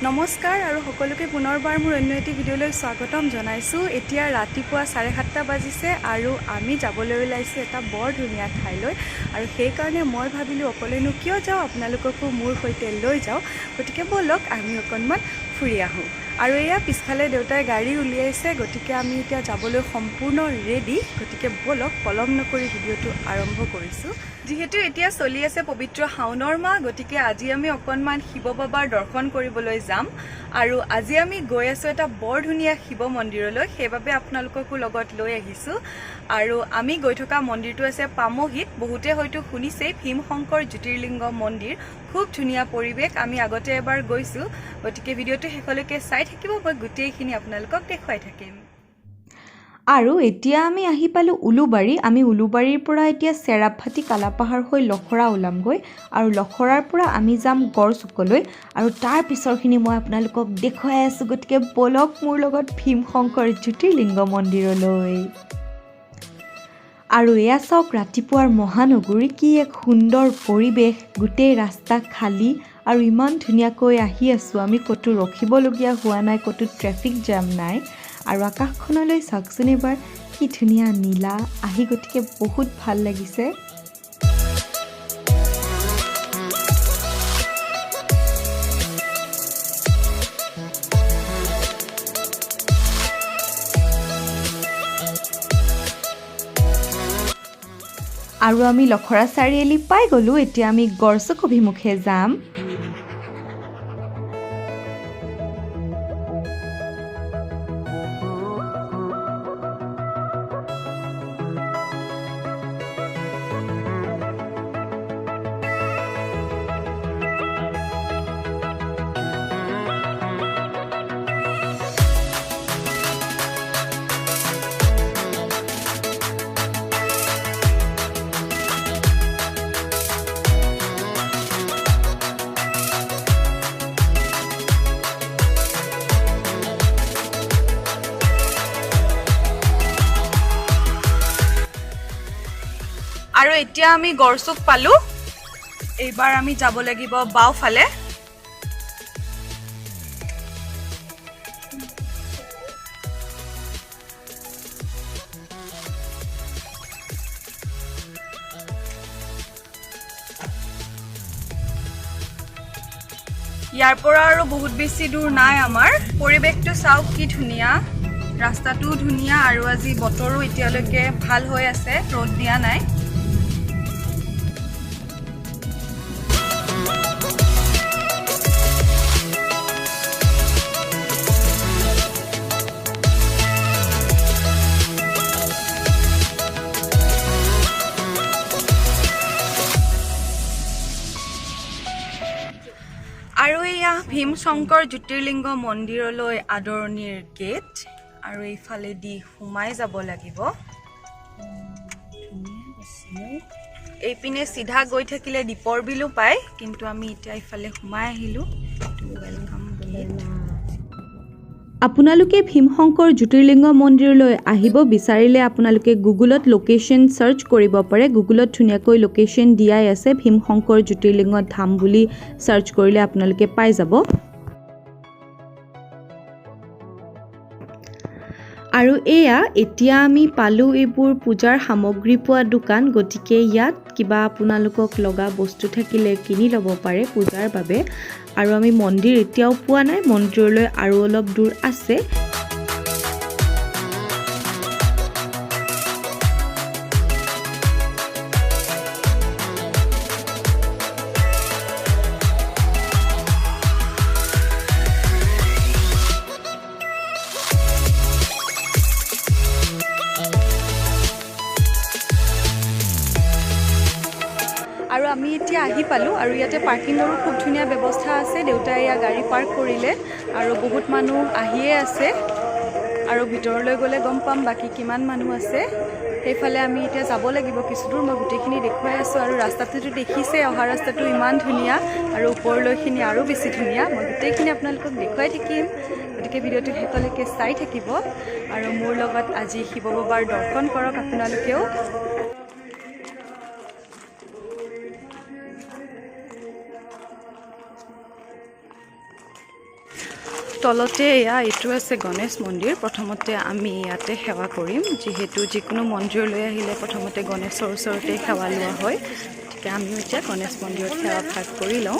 নমস্কাৰ আৰু সকলোকে পুনৰবাৰ মোৰ অন্য এটি ভিডিঅ'লৈ স্বাগতম জনাইছোঁ। এতিয়া ৰাতিপুৱা 7:30 বাজিছে আৰু আমি যাবলৈ ওলাইছোঁ এটা বৰ ধুনীয়া ঠাইলৈ আৰু সেইকাৰণে মই ভাবিলোঁ অকলেনো কিয় যাওঁ, আপোনালোককো মোৰ সৈতে লৈ যাওঁ। গতিকে ব'লক আমি অকণমান ফুৰি আহোঁ। আৰু এয়া পিছফালে দেউতাই গাড়ী উলিয়াইছে, গতিকে আমি এতিয়া যাবলৈ সম্পূৰ্ণ ৰেডি। গতিকে ব'লক পলম নকৰি ভিডিঅ'টো আৰম্ভ কৰিছোঁ। যিহেতু এতিয়া চলি আছে পবিত্ৰ শাওনৰ মাহ, গতিকে আজি আমি অকণমান শিৱ বাবাৰ দৰ্শন কৰিবলৈ যাম। আৰু আজি আমি গৈ আছোঁ এটা বৰ ধুনীয়া শিৱ মন্দিৰলৈ, সেইবাবে আপোনালোককো লগত লৈ আহিছোঁ। আৰু আমি গৈ থকা মন্দিৰটো আছে পামহিত। বহুতে হয়তো শুনিছেই, ভীমশংকৰ জ্যোতিৰ্লিংগ মন্দিৰ। খুব ধুনীয়া পৰিৱেশ, আমি আগতে এবাৰ গৈছোঁ। গতিকে ভিডিঅ'টো শেষলৈকে চাই থাকিব, মই গোটেইখিনি আপোনালোকক দেখুৱাই থাকিম। আৰু এতিয়া আমি আহি পালোঁ উলুবাৰী। আমি উলুবাৰীৰ পৰা এতিয়া চেৰাপভাটি কালাপাহাৰ হৈ লখৰা ওলামগৈ আৰু লখৰাৰ পৰা আমি যাম গড়চুকলৈ। আৰু তাৰ পিছৰখিনি মই আপোনালোকক দেখুৱাই আছোঁ। গতিকে ব'লক মোৰ লগত ভীমশংকৰ জ্যোতিৰ্লিংগ মন্দিৰলৈ। আৰু এয়া চাওক ৰাতিপুৱাৰ মহানগৰী, কি এক সুন্দৰ পৰিৱেশ। গোটেই ৰাস্তা খালী আৰু ইমান ধুনীয়াকৈ আহি আছোঁ আমি, ক'তো ৰখিবলগীয়া হোৱা নাই, ক'তো ট্ৰেফিক জাম নাই। আৰু আকাশখনলৈ চাওকচোন এবাৰ, কি ধুনীয়া নীলা আহি, গতিকে বহুত ভাল লাগিছে। আৰু আমি লখৰা চাৰিআলি পাই গ'লোঁ। এতিয়া আমি গড়চুক অভিমুখে যাম। আৰু এতিয়া আমি গড়চুক পালোঁ। এইবাৰ আমি যাব লাগিব বাওঁফালে। ইয়াৰ পৰা আৰু বহুত বেছি দূৰ নাই আমাৰ। পৰিৱেশটো চাওক কি ধুনীয়া, ৰাস্তাটোও ধুনীয়া আৰু আজি বতৰো এতিয়ালৈকে ভাল হৈ আছে, ৰ'দ দিয়া নাই। আৰু এয়া ভীমশংকৰ জ্যোতিৰ্লিংগ মন্দিৰলৈ আদৰণিৰ গেট আৰু এইফালেদি সোমাই যাব লাগিব। এইপিনে চিধা গৈ থাকিলে দীপৰ বিলো পায়, কিন্তু আমি এতিয়া ইফালে সোমাই আহিলোঁ। Welcome gate. আপোনালোকে ভীমশংকৰ জ্যোতিৰ্লিংগ মন্দিৰলৈ আহিব বিচাৰিলে আপোনালোকে গুগলত লোকেশ্যন চাৰ্চ কৰিব পাৰে। গুগলত ধুনীয়াকৈ লোকেশ্যন দিয়াই আছে, ভীমশংকৰ জ্যোতিৰ্লিংগ ধাম বুলি চাৰ্চ কৰিলে আপোনালোকে পাই যাব। আৰু এয়া এতিয়া আমি পালোঁ এইবোৰ পূজাৰ সামগ্ৰী পোৱা দোকান। গতিকে ইয়াত কিবা আপোনালোকক লগা বস্তু থাকিলে কিনি ল'ব পাৰে পূজাৰ বাবে। আৰু আমি মন্দিৰ এতিয়াও পোৱা নাই, মন্দিৰলৈ আৰু অলপ দূৰ আছে। আৰু আমি এতিয়া আহি পালোঁ আৰু ইয়াতে পাৰ্কিঙৰো খুব ধুনীয়া ব্যৱস্থা আছে। দেউতাই ইয়াৰ গাড়ী পাৰ্ক কৰিলে আৰু বহুত মানুহ আহিয়ে আছে। আৰু ভিতৰলৈ গ'লে গম পাম বাকী কিমান মানুহ আছে। সেইফালে আমি এতিয়া যাব লাগিব কিছু দূৰ, মই গোটেইখিনি দেখুৱাই আছোঁ। আৰু ৰাস্তাটোতো দেখিছে, অহা ৰাস্তাটো ইমান ধুনীয়া আৰু ওপৰলৈখিনি আৰু বেছি ধুনীয়া। মই গোটেইখিনি আপোনালোকক দেখুৱাই থাকিম, গতিকে ভিডিঅ'টো শেষলৈকে চাই থাকিব আৰু মোৰ লগত আজি শিৱ বাবাৰ দৰ্শন কৰক আপোনালোকেও। তলতে এয়া এইটো আছে গণেশ মন্দিৰ। প্ৰথমতে আমি ইয়াতে সেৱা কৰিম, যিহেতু যিকোনো মন্দিৰলৈ আহিলে প্ৰথমতে গণেশৰ ওচৰতে সেৱা লোৱা হয়। গতিকে আমিও এতিয়া গণেশ মন্দিৰত সেৱা ভাগ কৰি লওঁ।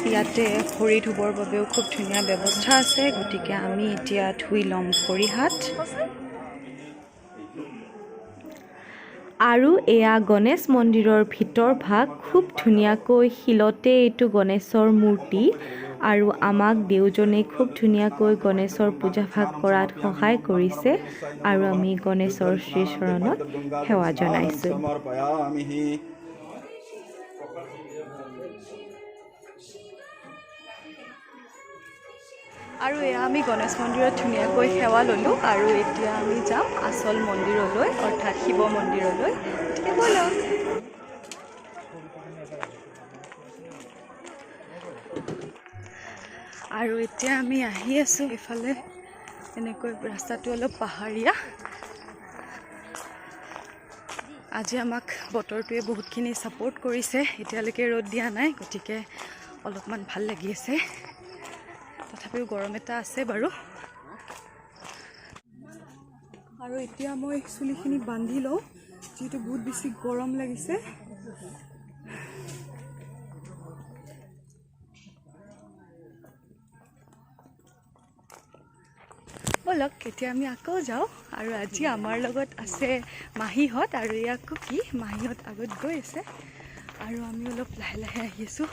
ইয়াতে ভৰি ধুবৰ বাবেও খুব ধুনীয়া ব্যৱস্থা আছে, গতিকে আমি এতিয়া ধুই ল'ম ভৰি হাত। আৰু এয়া গণেশ মন্দিৰৰ ভিতৰ ভাগ, খুব ধুনীয়াকৈ শিলতে এইটো গণেশৰ মূৰ্তি। আৰু আমাক দেউজনে খুব ধুনীয়াকৈ গণেশৰ পূজা ভাগ কৰাত সহায় কৰিছে আৰু আমি গণেশৰ শ্ৰীচৰণত সেৱা জনাইছোঁ। সমৰ্পয়ামিহি। আৰু এয়া আমি গণেশ মন্দিৰত ধুনীয়াকৈ সেৱা ল'লোঁ আৰু এতিয়া আমি যাম আচল মন্দিৰলৈ, অৰ্থাৎ শিৱ মন্দিৰলৈ। গতিকে ব'লক। আৰু এতিয়া আমি আহি আছোঁ এইফালে, এনেকৈ ৰাস্তাটো অলপ পাহাৰীয়া। আজি আমাক বতৰটোৱে বহুতখিনি ছাপোৰ্ট কৰিছে, এতিয়ালৈকে ৰ'দ দিয়া নাই, গতিকে অলপমান ভাল লাগি আছে। তথাপিও গৰম এটা আছে বাৰু। আৰু এতিয়া মই চুলিখিনি বান্ধি লওঁ, যিহেতু বহুত বেছি গৰম লাগিছে। ব'লক এতিয়া আমি আকৌ যাওঁ। আৰু আজি আমাৰ লগত আছে মাহীহঁত আৰু এয়া কুকি। মাহীহঁত আগত গৈ আছে আৰু আমি অলপ লাহে লাহে আহি আছোঁ,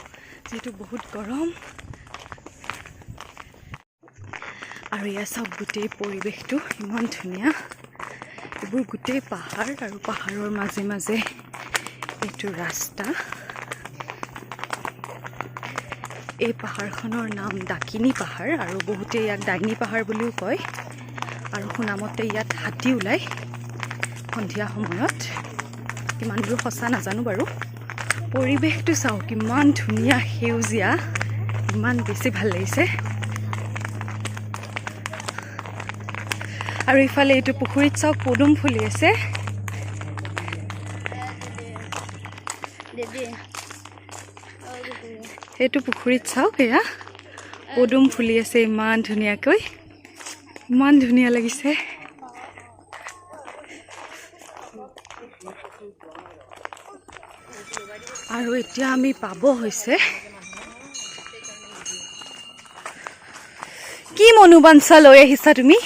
যিহেতু বহুত গৰম। আৰু এয়া চাওক গোটেই পৰিৱেশটো ইমান ধুনীয়া। এইবোৰ গোটেই পাহাৰ আৰু পাহাৰৰ মাজে মাজে এইটো ৰাস্তা। এই পাহাৰখনৰ নাম ডাকিনী পাহাৰ আৰু বহুতে ইয়াক ডাইনী পাহাৰ বুলিও কয়। আৰু শুনামতে ইয়াত হাতী ওলায় সন্ধিয়া সময়ত, কিমান দূৰ সঁচা নাজানো বাৰু। পৰিৱেশটো চাওক কিমান ধুনীয়া, সেউজীয়া, ইমান বেছি ভাল লাগিছে। আৰু ইফালে এইটো পুখুৰীত চাওক পদুম ফুলি আছে। এইটো পুখুৰীত চাওক এয়া পদুম ফুলি আছে ইমান ধুনীয়াকৈ, ইমান ধুনীয়া লাগিছে। আৰু এতিয়া আমি পাব হৈছে। কি মনোবাঞ্ছা লৈ আহিছা তুমি?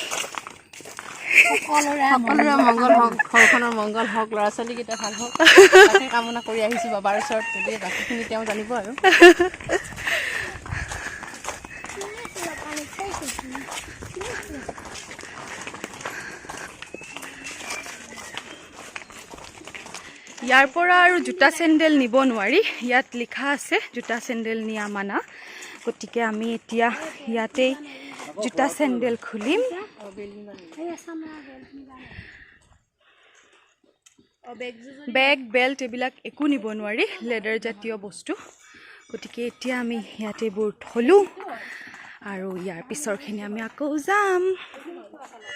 সকলোৰে মংগল হওক, ঘৰখনৰ মংগল হওক, ল'ৰা ছোৱালীকেইটা ভাল হওক, তাকে কামনা কৰি আহিছোঁ বাবাৰ ওচৰত। গতিকে বাকীখিনি তেওঁ জানিব আৰু। ইয়াৰ পৰা আৰু জোতা চেণ্ডেল নিব নোৱাৰি, ইয়াত লিখা আছে জোতা চেণ্ডেল নিয়া মানা। গতিকে আমি এতিয়া ইয়াতেই জোতা চেণ্ডেল খুলিম। বেগ বেল্ট এইবিলাক একো নিব নোৱাৰি, লেডাৰ জাতীয় বস্তু। গতিকে এতিয়া আমি ইয়াতে এইবোৰ থলোঁ আৰু ইয়াৰ পিছৰখিনি আমি আকৌ যাম।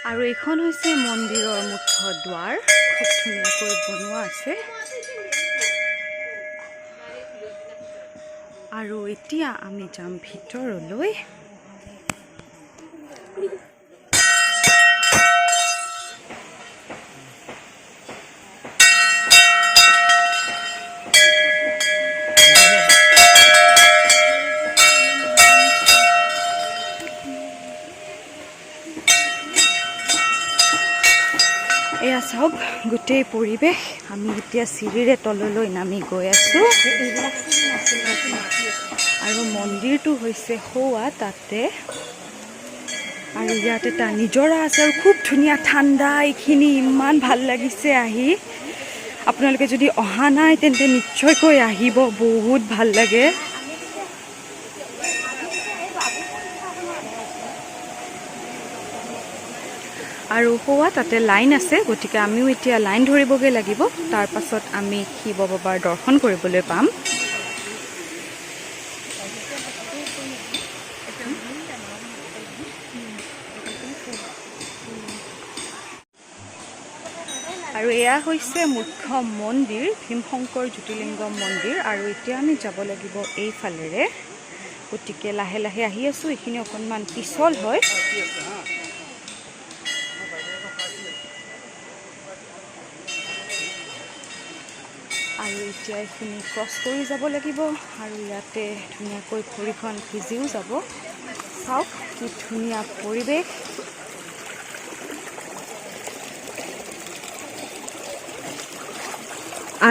আৰু এইখন হৈছে মন্দিৰৰ মুখ্য দুৱাৰ, খুব ধুনীয়াকৈ বনোৱা আছে। আৰু এতিয়া আমি যাম ভিতৰলৈ। এয়া চাওক গোটেই পৰিৱেশ। আমি এতিয়া চিৰিৰে তললৈ নামি গৈ আছোঁ আৰু মন্দিৰটো হৈছে সৌৱা তাতে। আৰু ইয়াত এটা নিজৰা আছে আৰু খুব ধুনীয়া ঠাণ্ডা এইখিনি, ইমান ভাল লাগিছে আহি। আপোনালোকে যদি অহা নাই তেন্তে নিশ্চয়কৈ আহিব, বহুত ভাল লাগে। আৰু সৌৱা তাতে লাইন আছে, গতিকে আমিও এতিয়া লাইন ধৰিবগৈ লাগিব। তাৰ পাছত আমি শিৱ বাবাৰ দৰ্শন কৰিবলৈ পাম। আৰু এয়া হৈছে মুখ্য মন্দিৰ, ভীমশংকৰ জ্যোতিৰ্লিংগ মন্দিৰ। আৰু এতিয়া আমি যাব লাগিব এইফালেৰে, গতিকে লাহে লাহে আহি আছোঁ। এইখিনি অকণমান পিছল হয়। আৰু এতিয়া এইখিনি ক্ৰছ কৰি যাব লাগিব আৰু ইয়াতে ধুনীয়াকৈ ভৰিখন ভিজিও যাব। চাওক কি ধুনীয়া পৰিৱেশ।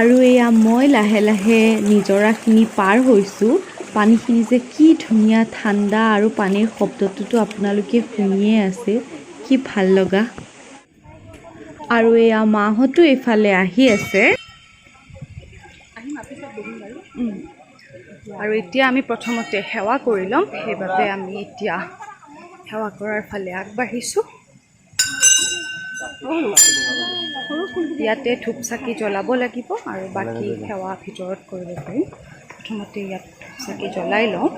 আৰু এয়া মই লাহে লাহে নিজৰাখিনি পাৰ হৈছোঁ। পানীখিনি যে কি ধুনীয়া ঠাণ্ডা আৰু পানীৰ শব্দটোতো আপোনালোকে শুনিয়ে আছে, কি ভাল লগা। আৰু এয়া মাহঁতো এইফালে আহি আছে। আৰু এতিয়া আমি প্ৰথমতে সেৱা কৰি ল'ম, সেইবাবে আমি এতিয়া সেৱা কৰাৰ ফালে আগবাঢ়িছোঁ। ইয়াতে ধূপ চাকি জ্বলাব লাগিব আৰু বাকী সেৱা ভিতৰত কৰিব পাৰিম। প্ৰথমতে ইয়াত ধূপ চাকি জ্বলাই লওঁ।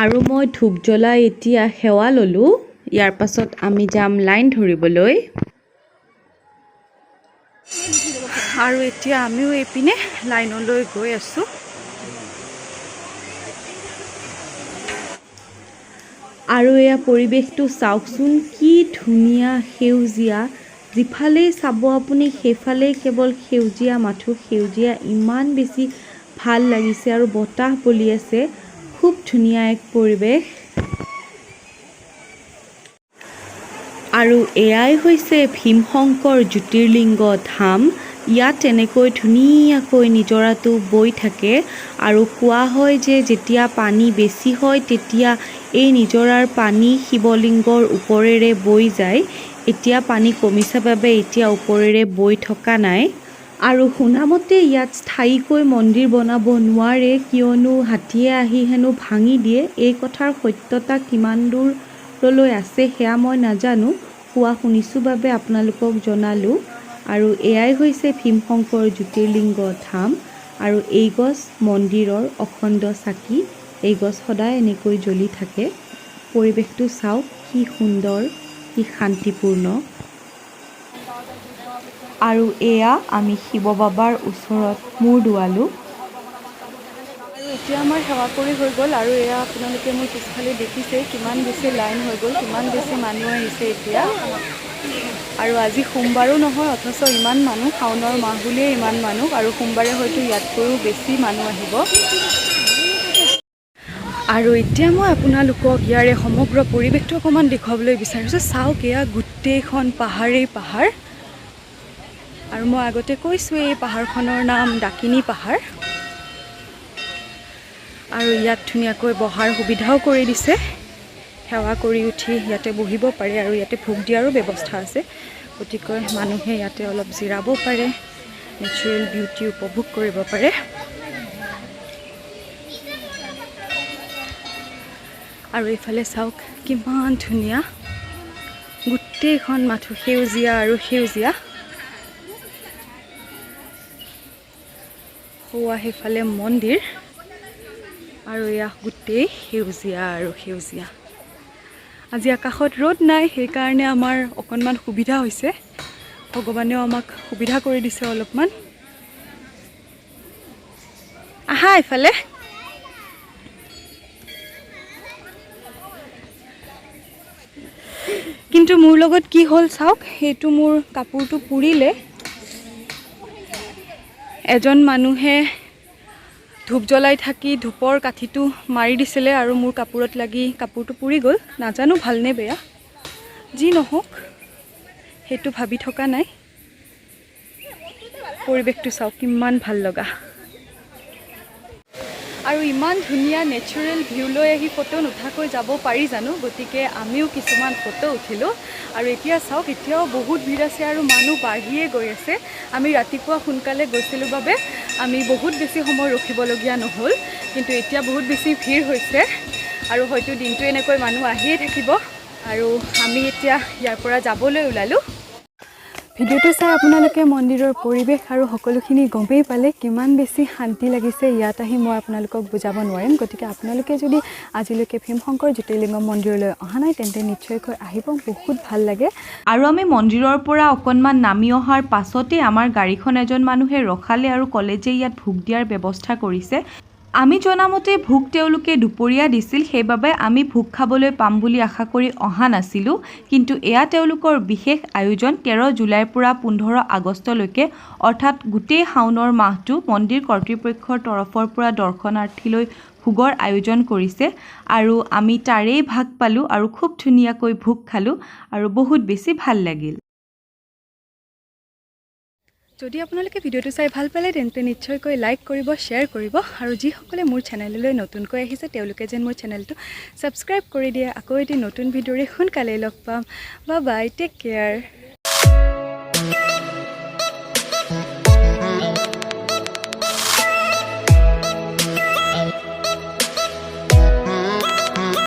আৰু মই ধূপ জ্বলাই এতিয়া সেৱা ল'লোঁ। ইয়াৰ পাছত আমি যাম লাইন ধৰিবলৈ। আৰু এতিয়া আমিও এইপিনে লাইনলৈ গৈ আছোঁ। আৰু এয়া পৰিৱেশটো চাওকচোন, কি ধুনীয়া সেউজীয়া। যিফালেই চাব আপুনি সেইফালেই কেৱল সেউজীয়া, মাথো সেউজীয়া। ইমান বেছি ভাল লাগিছে আৰু বতাহ বলি আছে, খুব ধুনীয়া এক পৰিৱেশ। আৰু এয়াই হৈছে ভীমশংকৰ জ্যোতিৰ্লিংগ ধাম। ইয়াত তেনেকৈ ধুনীয়াকৈ নিজৰাটো বৈ থাকে আৰু কোৱা হয় যে যেতিয়া পানী বেছি হয় তেতিয়া এই নিজৰাৰ পানী শিৱলিংগৰ ওপৰেৰে বৈ যায়। এতিয়া পানী কমিছে বাবে এতিয়া ওপৰেৰে বৈ থকা নাই। আৰু শুনামতে ইয়াত স্থায়ীকৈ মন্দিৰ বনাব নোৱাৰে, কিয়নো হাতীয়ে আহি হেনো ভাঙি দিয়ে। এই কথাৰ সত্যতা কিমান দূৰলৈ আছে সেয়া মই নাজানো, কোৱা শুনিছোঁ বাবে আপোনালোকক জনালোঁ। আৰু এয়াই হৈছে ভীমশংকৰ জ্যোতিৰ্লিংগ ধাম। আৰু এই গছ মন্দিৰৰ অখণ্ড চাকি, এই গছ সদায় এনেকৈ জ্বলি থাকে। পৰিৱেশটো চাওক কি সুন্দৰ, কি শান্তিপূৰ্ণ। আৰু এয়া আমি শিৱ বাবাৰ ওচৰত মূৰ দোৱালোঁ। আৰু এতিয়া আমাৰ সেৱা কৰি হৈ গ'ল। আৰু এয়া আপোনালোকে মোৰ পিছফালে দেখিছে কিমান বেছি লাইন হৈ গ'ল, কিমান বেছি মানুহ আহিছে এতিয়া। আৰু আজি সোমবাৰো নহয়, অথচ ইমান মানুহ। শাওনৰ মাহ বুলিয়ে ইমান মানুহ, আৰু সোমবাৰে হয়তো ইয়াতকৈও বেছি মানুহ আহিব। আৰু এতিয়া মই আপোনালোকক ইয়াৰে সমগ্ৰ পৰিৱেশটো অকণমান দেখুৱাবলৈ বিচাৰিছোঁ। চাওক, এয়া গোটেইখন পাহাৰেই পাহাৰ। আৰু মই আগতে কৈছোঁ এই পাহাৰখনৰ নাম ডাকিনী পাহাৰ। আৰু ইয়াত ধুনীয়াকৈ বহাৰ সুবিধাও কৰি দিছে। সেৱা কৰি উঠি ইয়াতে বহিব পাৰে আৰু ইয়াতে ভোগ দিয়াৰো ব্যৱস্থা আছে। গতিকে মানুহে ইয়াতে অলপ জিৰাব পাৰে, নেচাৰেল বিউটি উপভোগ কৰিব পাৰে। আৰু এইফালে চাওক কিমান ধুনীয়া, গোটেইখন মাথো সেউজীয়া আৰু সেউজীয়া। সৌৱা সেইফালে মন্দিৰ আৰু এয়া গোটেই সেউজীয়া আৰু সেউজীয়া। আজি আকাশত ৰ'দ নাই, সেইকাৰণে আমাৰ অকণমান সুবিধা হৈছে। ভগৱানেও আমাক সুবিধা কৰি দিছে অলপমান। আহা এইফালে। কিন্তু মোৰ লগত কি হ'ল চাওক, সেইটো মোৰ কাপোৰটো পুৰিলে। এজন মানুহে ধূপ জ্বলাই থাকি ধূপৰ কাঠিটো মাৰি দিছিলে আৰু মোৰ কাপোৰত লাগি কাপোৰটো পুৰি গ'ল। নাজানো ভালনে বেয়া, যি নহওক সেইটো ভাবি থকা নাই। পৰিৱেশটো চাওক কিমান ভাল লগা। আৰু ইমান ধুনীয়া নেচাৰেল ভিউ লৈ আহি ফটো নুঠাকৈ যাব পাৰি জানো? গতিকে আমিও কিছুমান ফটো উঠিলোঁ। আৰু এতিয়া চাওক, এতিয়াও বহুত ভিৰ আছে আৰু মানুহ বাঢ়িয়ে গৈ আছে। আমি ৰাতিপুৱা সোনকালে গৈছিলোঁ বাবে আমি বহুত বেছি সময় ৰখিবলগীয়া নহ'ল, কিন্তু এতিয়া বহুত বেছি ভিৰ হৈছে আৰু হয়তো দিনটো এনেকৈ মানুহ আহিয়ে থাকিব। আৰু আমি এতিয়া ইয়াৰ পৰা যাবলৈ ওলালোঁ। ভিডিঅ'টো চাই আপোনালোকে মন্দিৰৰ পৰিৱেশ আৰু সকলোখিনি গমেই পালে। কিমান বেছি শান্তি লাগিছে ইয়াত আহি, মই আপোনালোকক বুজাব নোৱাৰিম। গতিকে আপোনালোকে যদি আজিলৈকে ভীমশংকৰ জ্যোতিৰ্লিংগ মন্দিৰলৈ অহা নাই, তেন্তে নিশ্চয়কৈ আহিব, বহুত ভাল লাগে। আৰু আমি মন্দিৰৰ পৰা অকণমান নামি অহাৰ পাছতেই আমাৰ গাড়ীখন এজন মানুহে ৰখালে আৰু ক'লে যে ইয়াত ভোগ দিয়াৰ ব্যৱস্থা কৰিছে। আমি জনামতে ভোগ তেওঁলোকে দুপৰীয়া দিছিল, সেইবাবে আমি ভোগ খাবলৈ পাম বুলি আশা কৰি অহা নাছিলোঁ। কিন্তু এয়া তেওঁলোকৰ বিশেষ আয়োজন। 13 জুলাইৰ পৰা 15 আগষ্টলৈকে, অৰ্থাৎ গোটেই শাওনৰ মাহটো মন্দিৰ কৰ্তৃপক্ষৰ তৰফৰ পৰা দৰ্শনাৰ্থীলৈ ভোগৰ আয়োজন কৰিছে আৰু আমি তাৰেই ভাগ পালোঁ আৰু খুব ধুনীয়াকৈ ভোগ খালোঁ আৰু বহুত বেছি ভাল লাগিল। যদি আপোনালোকে ভিডিঅ'টো চাই ভাল পালে, তেন্তে নিশ্চয়কৈ লাইক কৰিব, শ্বেয়াৰ কৰিব আৰু যিসকলে মোৰ চেনেললৈ নতুনকৈ আহিছে, তেওঁলোকে যেন মোৰ চেনেলটো ছাবস্ক্ৰাইব কৰি দিয়ে। আকৌ এটি নতুন ভিডিঅ'ৰে সোনকালেই লগ পাম। বা বাই, টেক কেয়াৰ।